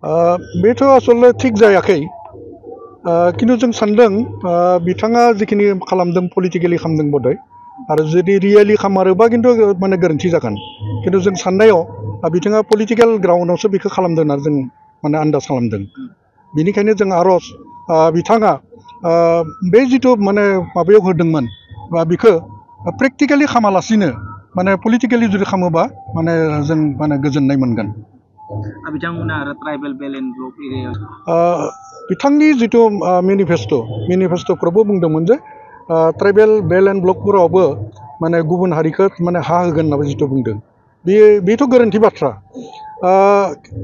बेथ' आसलते थिग जायाखै किन्तु जों सानदों बिथाङा जिखिनि खालामदों पलिटिकेलि खालामदों बदय आरो जुदि रियेलि खामारोबा किन्तु माने गोरोन्थि जागोन किन्तु जों साननायाव बिथाङा पलिटिकेल ग्राउन्डआवसो बेखौ खालामदों होनना जों माने आन्दाज खालामदों बेनिखायनो जों आरज बिथाङा बे जिथु माने माबायाव होदोंमोन बा बिखौ प्रेक्टिकेलि खामालासिनो माने पलिटिकेलि जुदि खालामोबा माने जों माने गोजोननाय मोनगोन बिथांमोना आरो ट्राइबेल बेल एन्ड ब्लक एरियायाव बिथांनि जिथु मेनिफेस्ट'फोरावबो बुंदोंमोन जे ट्राइबेल बेल एन्ड ब्लकफोरावबो माने गुबुन हारिखौ माने हा होगोन होनना जिथु बुंदों बेथ' गोरोन्थि बाथ्रा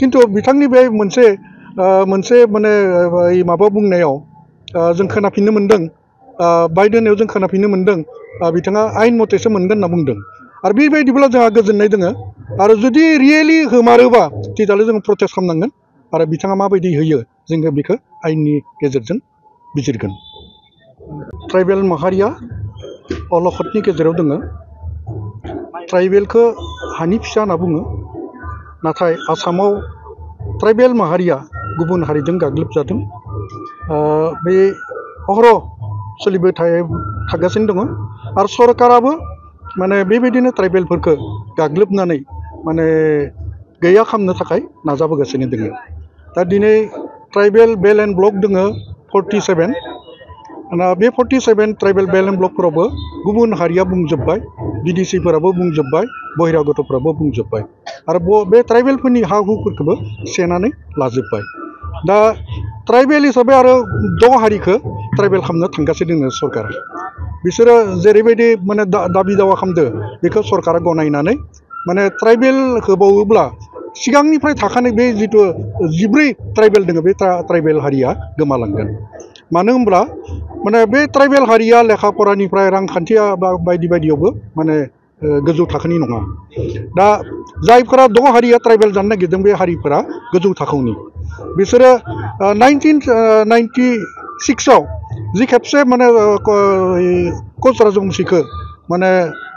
किन्तु बिथांनि बे मोनसे माने माबा बुंनायाव जों खोनाफिननो मोनदों बायदोनायाव जों खोनाफिननो मोनदों बिथाङा आयेन मथेसो मोनगोन होनना बुंदों आरो बेबायदिब्ला जोंहा गोजोननाय दङ आरो जुदि रियेलि होमारोबा तेजाले जों प्रटेस्ट खालामनांगोन आरो बिथाङा माबायदि होयो जोङो बेखौ आयेननि गेजेरजों बिजिरगोन ट्राइबेल माहारिया अलखदनि गेजेराव दङ ट्राइबेलखौ हानि फिसा होनना बुङो नाथाय आसामाव ट्राइबेल माहारिया गुबुन हारिजों गाग्लोबजादों बे अहरह सोलिबाय थागासिनो दङ आरो सरकाराबो माने बेबायदिनो ट्राइबेलफोरखौ गाग्लोबनानै माने गैया खालामनो थाखाय नाजाबोगासिनो दङ दा दिनै ट्राइबेल बेल एन्ड ब्लक दङ 47 बे 47 ट्राइबेल बेल एन्ड ब्लकफोरावबो गुबुन हारिया बुंजोब्बाय बिडिसिफोराबो बुंजोब्बाय बहिरागतफ्राबो बुंजोब्बाय आरो बे ट्राइबेलफोरनि हा हुफोरखौबो सेनानै लाजोब्बाय दा ट्राइबेल हिसाबै आरो 6 हारिखौ ट्राइबेल खालामनो थांगासिनो दङ सरकारा बिसोरो जेरैबायदि माने दाबि दावा खालामदो बेखौ सरकारा गनायनानै माने ट्राइबेल होबावोब्ला सिगांनिफ्राय थाखानाय बे जिथु 14 ट्राइबेल दङ बे ट्राइबेल हारिया गोमालांगोन मानो होनब्ला माने बे ट्राइबेल हारिया लेखा फरानिफ्राय रांखान्थिया बा बायदि बायदियावबो माने गोजौ थाखोनि नङा दा जायफोरा 6 हारिया ट्राइबेल जानो नागिरदों बे हारिफोरा गोजौ थाखोनि बिसोरो 1996 आव जि खेबसे माने कच राजबंशीखौ माने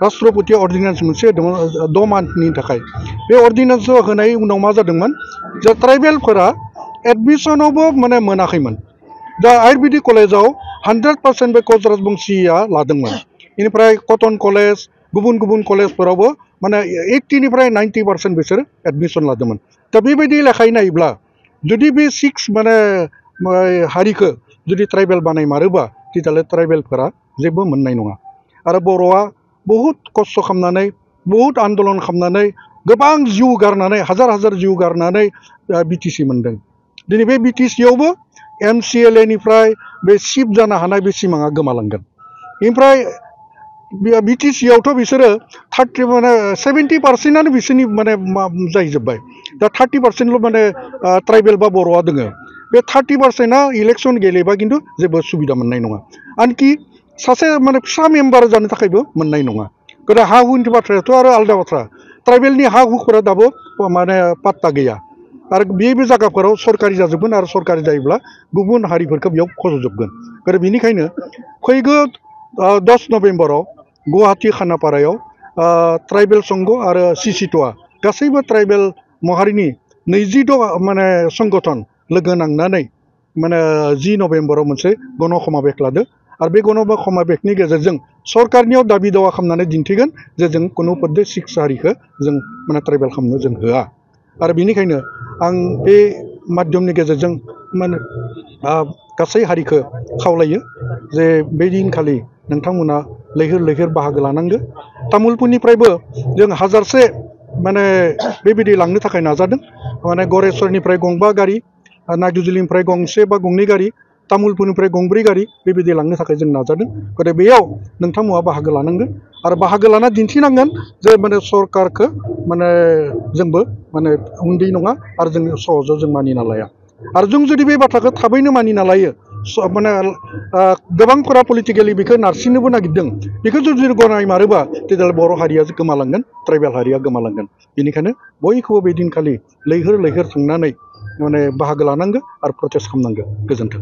राष्ट्रपति अर्डिनेन्स मोनसे होदोंमोन 6 मान्थनि थाखाय बे अर्डिनेन्स होनाय उनाव मा जादोंमोन जे ट्राइबेलफोरा एडमिसनावबो माने मोनाखैमोन दा आयुर्वेदिक कलेजाव 100% बे कच राजबंशीया लादोंमोन बेनिफ्राय कटन कलेज गुबुन गुबुन कलेजफोरावबो माने 80 निफ्राय 90% बिसोर एडमिसन लादोंमोन दा बेबायदि लेखायै नायोब्ला जुदि बे 6 माने हारिखौ जुदि ट्राइबेल बानायमारोबा तेजाले ट्राइबेलफोरा जेबो मोननाय नङा आरो बर'आ बहुद खस्थ' खालामनानै बहुद आन्दलन खालामनानै गोबां जिउ गारनानै हाजार जिउ गारनानै बिटिसि मोनदों दिनै बे बिटिसियावबो MCLA निफ्राय बे चिफ जानो हानाय बे सिमाङा गोमालांगोन ओमफ्राय बिटिसियावथ' बिसोरो 70% बिसोरनि माने जाहैजोब्बाय दा 30%ल' माने ट्राइबेल बा बर'आ दङ बे 30%आ इलेक्सन गेलेबा खिन्थु जेबो सुबिदा मोननाय नङा आनकि सासे माने फिसा मेम्बार जानो थाखायबो मोननाय नङा गोदा हा हुनि बाथ्रायाथ' आरो आलादा बाथ्रा ट्राइबेलनि हा हुफोरा दाबो माने पात्ता गैया आरो बे जायगाफोराव सरकारि जाजोबगोन आरो सरकारि जायोब्ला गुबुन हारिफोरखौ बेयाव फज'जोबगोन आरो बेनिखायनो फैगौ 10 नभेम्बराव गुवाहाटी खानापारायाव ट्राइबेल संघ आरो सिसिट'आ गासैबो ट्राइबेल माहारिनि 26 माने संगठन लोगो नांनानै माने 10 नभेम्बराव मोनसे गण समाबेश लादो आरो बे गण समाबेशनि गेजेरजों सरकारनियाव दाबि दावा खालामनानै दिन्थिगोन जे जों कुनु पद्धति 6 हारिखौ जों माने ट्राइबेल खालामनो जों होआ आरो बेनिखायनो आं बे माध्यमनि गेजेरजों माने गासै हारिखौ खावलायो जे बे दिनखालि नोंथांमोना लैहोर बाहागो लानांगौ तामुलपुरनिफ्रायबो जों 1000से माने बेबायदि लांनो थाखाय नाजादों माने गरेस्वरनिफ्राय 2 गारि नागिजुलिनिफ्राय 1 बा 2 गारि तामुलपुरनिफ्राय 4 गारि बेबायदि लांनो थाखाय जों नाजादों गथे बेयाव नोंथांमोना बाहागो लानांगोन आरो बाहागो लाना दिन्थिनांगोन जे माने सरकारखौ माने जोंबो माने उन्दै नङा आरो जों सहजाव जों मानिना लाया आरो जों जुदि बे बाथ्राखौ थाबैनो मानिना लायो माने गोबांफोरा पलिटिकेलि बेखौ नारसिननोबो नागिरदों बेखौ जुदि गनायमारोबा तेजाले बर' हारिया गोमालांगोन ट्राइबेल हारिया गोमालांगोन बेनिखायनो बयखौबो बे दिनखालि लैहोर थांनानै माने बाहागो लानांगौ आरो प्रटेस्ट खालामनांगौ गोजोन्थों